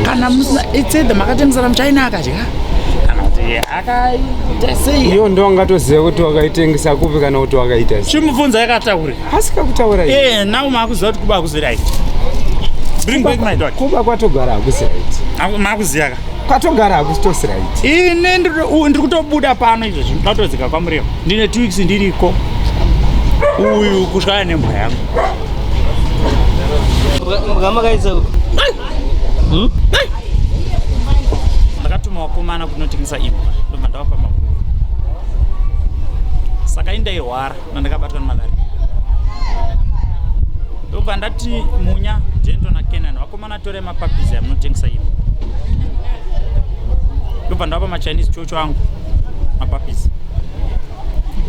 Kana musina, it's either makatengesera muchina akadya kana kuti akaita sei. Iyo ndo angatoziva kuti wakaitengesa kupi kana kuti wakaita sei. Chimubvunza yakataure. Asika kutaura iyi. Eh, now makuziva kuti kuba hakuzi right. Bring back my dog. Kuba kwatogara hakusi right. Makuziva ka? Kwatogara hakusitosi right. Ini ndiri kutobuda pano izvezvi ndatodzika kwaMurewa. Ndine 2 weeks ndiriko. Uyu kusvaya nembwa yangu. Mbwa makaisa kupi? Ndakatuma vakomana kunotengesa imbwa ndobva ndavapa mabhuku. Saka ini ndairwara ndandakabatwa nemalaria. Ndobva ndati Munya, Dento naKenan, vakomana torai mapapisi aya munotengesa imbwa. Ndobva ndavapa maChinese chocho angu mapapisi.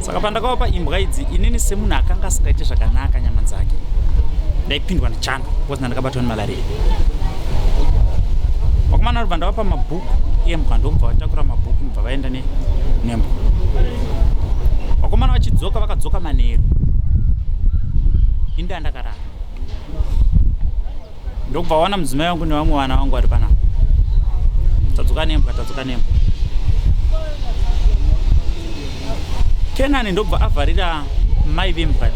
Saka pandakavapa imbwa idzi, inini semunhu akanga asingaite zvakanaka nyama dzake, ndaipindwa nechando because ndandakabatwa nemalaria. Vakomana ndobva ndavapa mabhuku embwa, ndobva vatakura mabhuku ndobva vaenda nembwa. Vakomana vachidzoka vakadzoka manheru, ini ndandakarara. Ndokubva vaona mudzimai wangu nevamwe vana vangu vari panapa. Tadzoka nembwa, tadzoka nembwa. Kenani ndobva avharira mai vembwa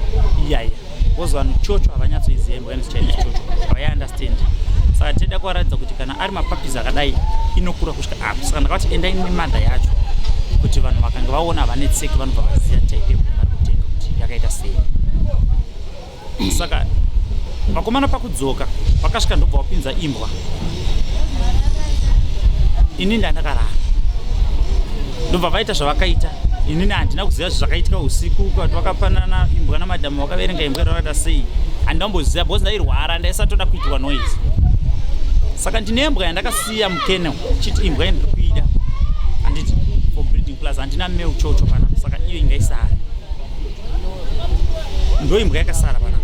iyaya because vanhu chocho havanyatsoiziva imbwa inonzi Chinese chocho, havaiunderstand. Saka tida kuvaratidza kuti kana ari mapapis akadai inokura kusvika apo. Saka ndakavati endai nemother yacho kuti vanhu vakange vaona havanetseki, vanobva vaziva type yembwa yavari kutenga kuti yakaita sei. Saka vakomana pakudzoka vakasvika ndobva vapinza imbwa, inini ndandakarara, ndobva vaita zvavakaita. Inini handina kuziva zvakaitika usiku kuti vakapanana imbwa namadhamu, vakaverenga imbwa vakaita sei, handinamboziva because ndairwara, ndaisatoda kuitirwa noise. Saka ndine imbwa yandakasiya mukennel chiti imbwa iyi ndiri kuida handiti for breeding, plus handina male chocho pana, saka iyo ingaisara, ndo imbwa yakasara pana.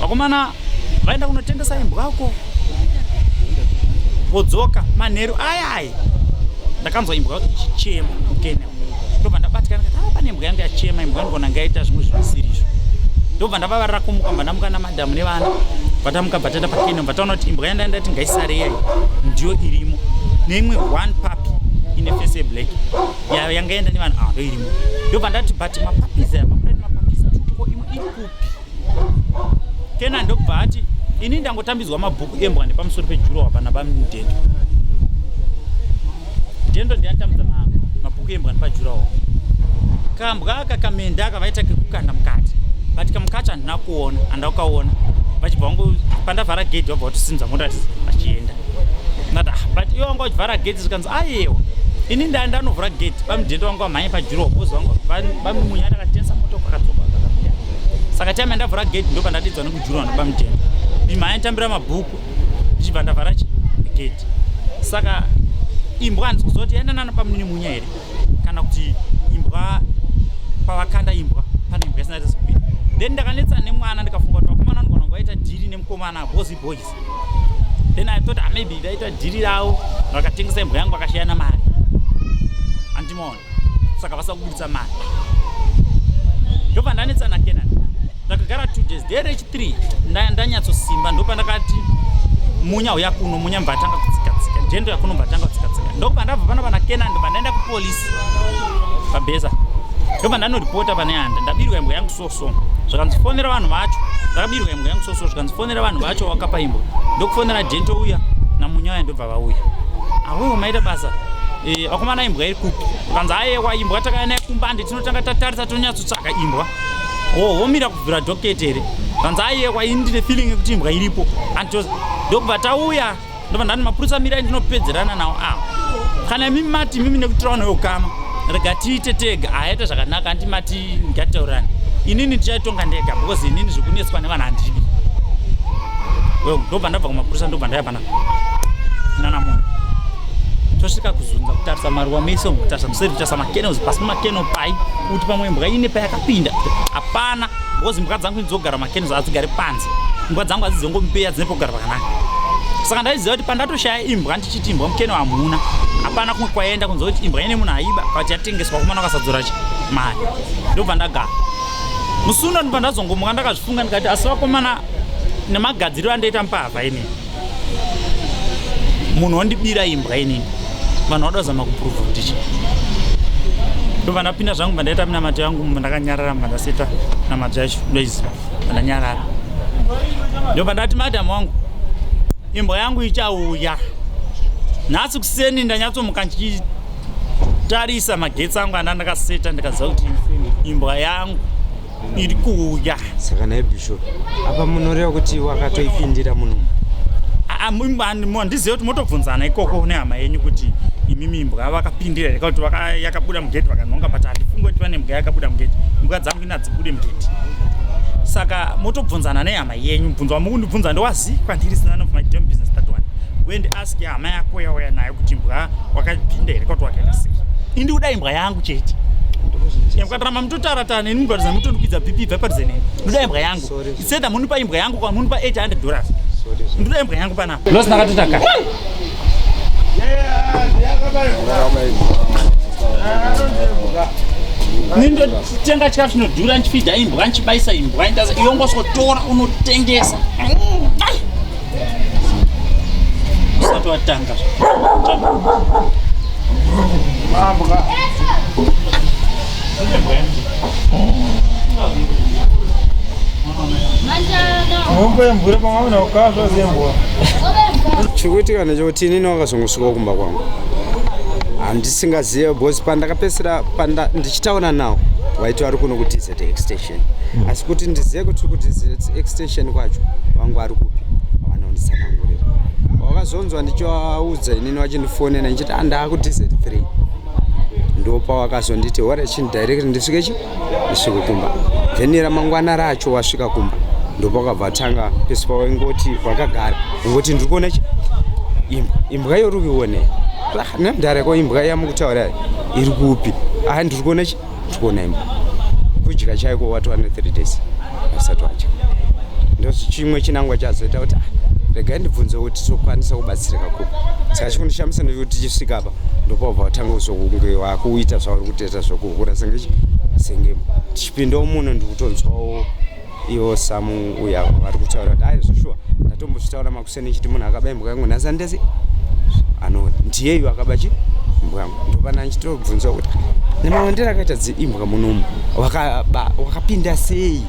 Vakomana vaenda kunotengesa imbwa uko, vodzoka manheru aya aya, ndakanzwa imbwa ichichema mukennel. Ndobva ndabatikana ndikati, ah, pane imbwa yangu yachema, imbwa inogona ngaita zvimwe zvisiri izvo. Ndobva ndavavarira kumuka, bva ndamuka namadhamu nevana, bva tamuka, bva taenda pakennel, bva taona kuti imbwa yanda ndati ngaisare iyai ndiyo irimo, neimwe one puppy ine face yeblack yanga yaenda nevanhu ava ndo irimo. Ndobva ndati, but mapuppies aya makuda nemapuppies ko imwe iri kupi? Kena ndobva ati, ini ndangotambidzwa mabhuku embwa nepamusoro pejurowa pana bamudhendo dhendo ndiyatambidza mabhuku embwa nepajurawo. Kambwa aka kamenda aka vaita kekukanda mukati, but kamukati handina kuona, handina kukaona. Vachibva vangu pandavhara gedhi, vabva vatosimudza mota vachienda. Ndati, ah, but iwe wanga uchivhara gedhi. Zvikanzi, ayewa, ini ndanovhura gedhi, bamudhendo wangu vamhanye pajurowa because vangu bamunya ndakatengesa moto kwakadzoka kakamira. Saka time yandavhura gedhi ndo pandatidzwa nekujurowa nabamudhendo, ndimhanye nditambira mabhuku, ndichibva ndavhara gedhi. Saka imbwa handisi kuziva kuti yaenda nana pamunini Munya here kana kuti imbwa pavakanda imbwa pane imbwa isina kupinda. Then ndakanetsa nemwana, ndikafunga kuti vakomana vanogona kunge vaita dhiri nemukomana, boys boys. Then I thought, ah, maybe vaita dhiri ravo, vakatengesa imbwa yangu vakashayana mari, handimaona, saka vasa kubudisa mari. Ndobva ndanetsa naKenan, ndakagara 2 days. Day rechi 3 ndanyatsosimba, ndopandakati, Munya, uya kuno. Munya mbva atanga kutsika-tsika, dhendo yakuno mbva atanga kutsika-tsika. Ndokubva ndabva pano pana Kenan, ndobva ndaenda kupolisi pabheza, ndobva ndanoripota pane handa, ndabirwa imbwa yangu so so. Zvakanzi, fonera vanhu vacho, ndakabirwa imbwa yangu so so. Zvikanzi, fonera vanhu vacho wakapa imbwa. Ndokufonera dhento uya naMunya uya, ndobva vauya. Awewo maita basa. Vakomana, imbwa iri kupi? Kanzi, ayewa, imbwa takaya naye kumba, handi tinotanga tatarisa, tonyatsotsvaka imbwa. Womira kuvhura docket here? Kanzi, ayewa, ini ndine feeling yekuti imbwa iripo. Anditoza. Ndokubva tauya, ndobva ndani, mapurisa, mirai ndinopedzerana nawo ava. Kana imimi mati imimi nekuti taona ukama, rega tiite tega. Aita zvakanaka, andi mati ngatitaurirane, inini ndichaitonga ndega because inini zvekunetswa nevanhu handidi. Well, ndobva ndabva kumapurisa, ndobva ndaya pana nana munhu, tosvika kuzunza, kutarisa maruwa mese umu, kutarisa museri, kutarisa makennels, pasi pemakennel pai kuti pamwe imbwa ine payakapinda, hapana, because imbwa dzangu dzogara makennels, hadzigari panze. Imbwa dzangu hadzizongombeya, dzine pokugara pakanaka. Saka ndaiziva kuti pandatoshaya imbwa, ndichiti imbwa mukennel hamuna, hapana kumwe kwaenda kunze kuti imbwa ine munhu aiba kuti yatengeswa kumana vakasadzora mari. Ndobva ndagara musuno, ndobva ndazongomuka, ndakazvifunga ndikati, asi vakomana, nemagadziriro andoita mbavha ini. Munhu wandibira imbwa inini, vanhu vada kuzama kuprova kuti chi. Ndobva ndapinda zvangu, bva ndaita minamato yangu ndakanyarara, bva ndaseta namato yacho ndoiziva, bva ndanyarara. Ndobva ndati, "Madhamu wangu, imbwa yangu ichauya nhasi kuseni." Ndanyatsomuka ndichitarisa magetsi angu anda ndakaseta, ndikaziva kuti imbwa yangu iri kuuya. Saka naye bishop, apa munoreva kuti wakatoipindira munomu? Handizive kuti motobvunzana ikoko nehama yenyu kuti imimi imbwa vakapindira here, kuti yakabuda mugeti vakanhonga, but handifungi kuti pane mbwa yakabuda mugeti. Imbwa dzangu inadzibude mugeti, saka motobvunzana nehama yenyu. Mubvunzo wamukundibvunza ndowazi kwandiri, is none of my damn business, that one. Go and ask hama yako yauya nayo kuti imbwa wakapinda here, kuti wakaita sei. Indi uda imbwa yangu chete. Mukataramba mutotaratana neni, mukaratidza mutondikwidza BP. Bva padhuze neni, ndoda imbwa yangu. Sorry. Iseda munipa imbwa yangu kwa munipa $800. Sorry. Ndoda imbwa yangu panapa. Losi ndakatoita kare. Nindotenga chikafu chinodhura, ndichifidha imbwa, ndichibayisa imbwa, iwe ngoswotora unotengesa. Ai! Usati watanga. Mambwa. Hombe mvura pamwe ukasva sembwa. Chikuitika ndechekuti inini wakazongosvika kumba kwangu handisingazive, because pandakapedzisira panda ndichitaura nawo waiti vari kuno kuDZ Extension, asi kuti ndizive kuti kuDZ Extension kwacho vangu vari kupi, havana kunditsanangurira. Wakazonzwa ndichivaudza inini vachindifonera ndichiti andaa kuDZ 3, ndopawakazonditi ora chindirect ndisvike chi ndisvike kumba. Then ramangwana racho wasvika kumba, ndopakabva tanga pese pawaingoti wakagara ungoti ndiri kuona chi imbwa, imbwa yori kuiona nemudhara ko imbwa yamukutaura iri kupi? A, ndiri kuona chi ndiri kuona imbwa. Kudya chaiko watova ne3 days asati wadya. Ndo chimwe chinangwa chazoita kuti, ah, regai ndibvunze kuti tokwanisa kubatsirika kupi. Saka chikundishamisa ndechekuti tichisvika apa ndopabva watanga kuzokunge wakuita zvauri kutoita zvokuhura senge senge Tichipindawo muno ndikutonzwawo ivo samu uya vari kutaura kuti ai zvoshuwa ndatombozvitaura makuseni chiti munhu akaba imbwa yangu nhasi andesi ano ndiyeyu akaba chi imbwa yangu. Ndopana ndichitobvunzwa kuti nemawandiro akaita dziimbwa munomu wakaba wakapinda sei,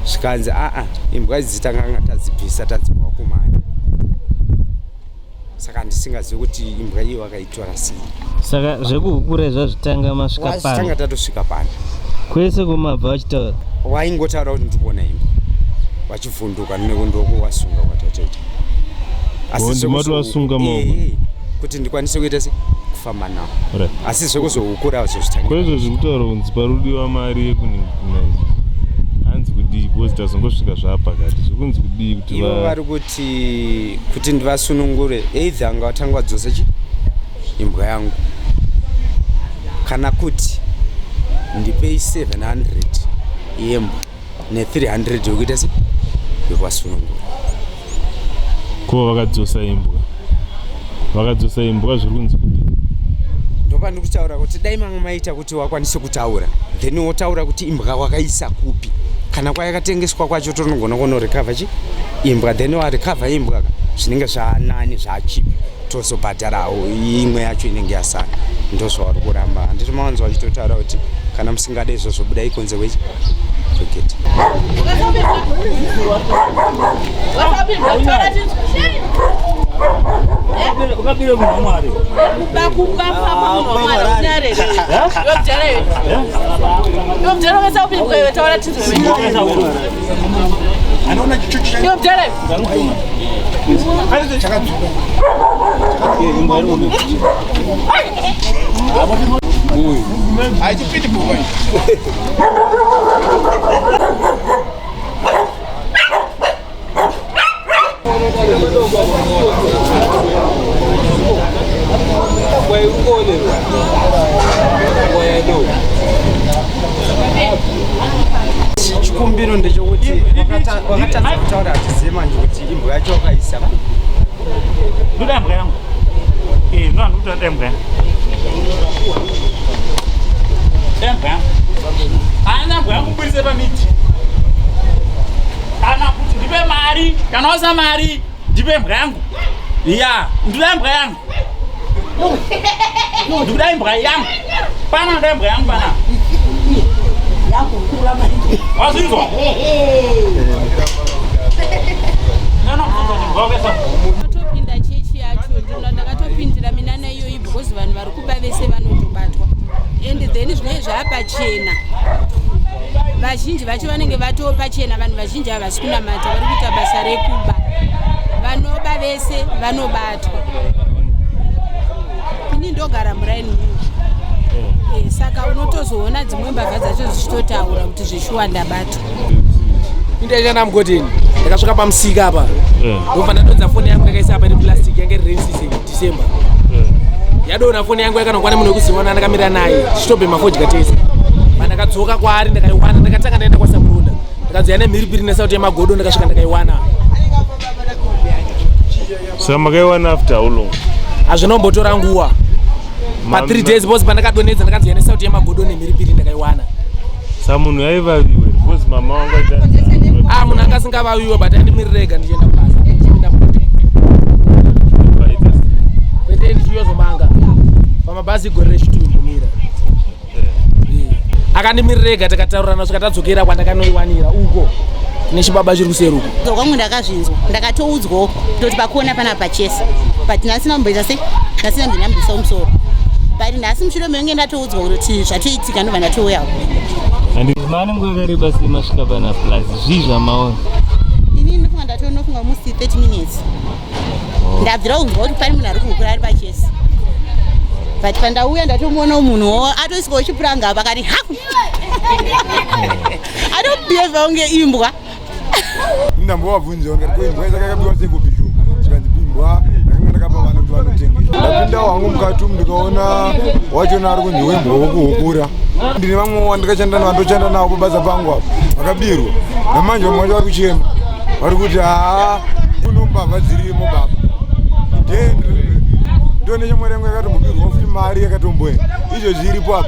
zvikanzi aa, imbwa idzi tanganga tadzibvisa tadzipa kumanya, saka handisingazivi kuti imbwa iyo wakaitora sei. Saka zvekuhukura izvi zvazvitanga masvika wazvitanga pano? Tatosvika pano. Kwese kumabva vachitaura? Waingotaura kuti ndikuona imbwa, vachivhunduka ndokuwasunga kwatatoita. Oh, ndimati wasunga maoko? Kuti ndikwanise kuita se kufamba nawo. Asi zvekuzohukura zvozvitanga. Kwezvo zviri kutaura kunzi parudiwa mari yekuningina izvi, hanzi kudii? Because tazongosvika zvaapakati, zvekunzi kudii kuti Ivo vari kuti ndivasunungure, either anga vatanga vadzose chi imbwa yangu, kana kuti ndipei 700 yembwa ne300 yokuita se yokuvasunungura. Ko vakadzosa imbwa, vakadzosa imbwa, zviri kunzi kudii? Ndopandiri kutaura kuti dai mamwe maita kuti wakwanise kutaura, then wotaura kuti imbwa wakaisa kupi, kana kwayakatengeswa kwacho, tonogona kunorecover chi imbwa. Then warecover imbwa ka, zvinenge zvanani, zvachipi, tozobhadharawo imwe yacho inenge yasara. Ndozvavari kuramba, handiti mawanzo vachitotaura kuti kana musingade izvozvo budai kunze kwechi kwegeti. Ukabire munhu waMwari. Kuba munhu waMwari unyarere. Yobjara iwe. Yobjara wese upindwa iwe, taura tinzwe. Yobjara iwe. Chikumbiro ndechekuti wakatadza kutaura, hatizive manje kuti imbwa yacho wakaisa kupi. Ndoda imbwa yangu. Eh, ndo handikutoda imbwa yangu. Imbwa yangu. Ana mbwa yangu burise pamiti. Kana kuti ndipe mari, kana wasa mari, ndipe mbwa yangu. Ya, ndikuda imbwa yangu, ndikuda imbwa yangu pana, ndoda imbwa yangu pana, wazvinzwa? Topinda chechi yacho, ndino ndakatopindira minana iyoyi because vanhu vari kuba vese vanotobatwa and then zvinenge zvaapachena. Vazhinji vacho vanenge vatoo pachena. Vanhu vazhinji havasi kunamata, vari kuita basa rekuba. Vanoba vese vanobatwa. Ini ndogara muraini muno. Saka unotozoona dzimwe mbavha dzacho dzichitotaura kuti zveshuwa ndabatwa. Indaishanda mugodheni. Ndakasvika pamusika apa, ndobva ndadonza foni yangu. Ndakaisa apa iri plastic, yange iri rain season, December. Yadonha foni yangu, yakanokwana munhu wekuziona ndakamira naye tichitobhema fodya tese. Pandakadzoka kwaari ndakaiwana. Ndakatanga ndaenda kwaSamurunda, ndakadzoya nemhiripiri nesauti yemagodo. Ndakasvika ndakaiwana. Saka makaiwana after how long? Hazvinombotora nguva, pa 3 days, because pandakadonedza ndakadzoya nesauti yemagodo nemhiripiri, ndakaiwana. Saka munhu aivaviwe? Because mama wangu aita Ah, munhu anga asingavaviwe, but andimirira ega ndichienda kubasa, ndichipinda mughodhi. Kwete, ndichiyozomanga pamabhazi gore rechitu mbomira. Akandimirira ega, takataurirana svika tadzokera kwandakanoiwanira uko kune chibaba chiri kuseri uko. Kwangu ndakazvinzwa, ndakatoudzwawo kutoti pakuona pana pachesa, but nhasina kumboita sei, nhasina ndinambisa musoro, but nhasi mushure menge ndatoudzwa kuti zvatoitika, ndobva ndatouyawo. Mane nguva yakareba sei masvika pana plus zvii zvamaona? Ini ndinofunga ndatonofunga musi 30 minutes ndabvira kunzwa kuti pane munhu ari kuhukura ari pachesi, but pandauya ndatomuona munhuwo atoiswawo chipuranga apa, akati hafu atobhevha kunge imbwa. Ndambovabvunzawo ndikati, "Ko imbwa isaka yakabiwa sei kubhishu?" Zvikanzi, "Imbwa ndakanga ndakapa vana kuti vanotengesa." Ndapindawo hangu mukati umu, ndikaona wachona ari kunzi wembwa wokuhukura. Ndine vamwe wandikashanda navo, ndoshanda navo pabasa pangu apo, vakabirwa namanje. Vamwe vacho vari kuchema, vari kuti, "Haa, kuno mbavha dzirimo baba." Ndone shamwari yangu yakatombobirwa futi, mari yakatomboenda izvo zviripo apa.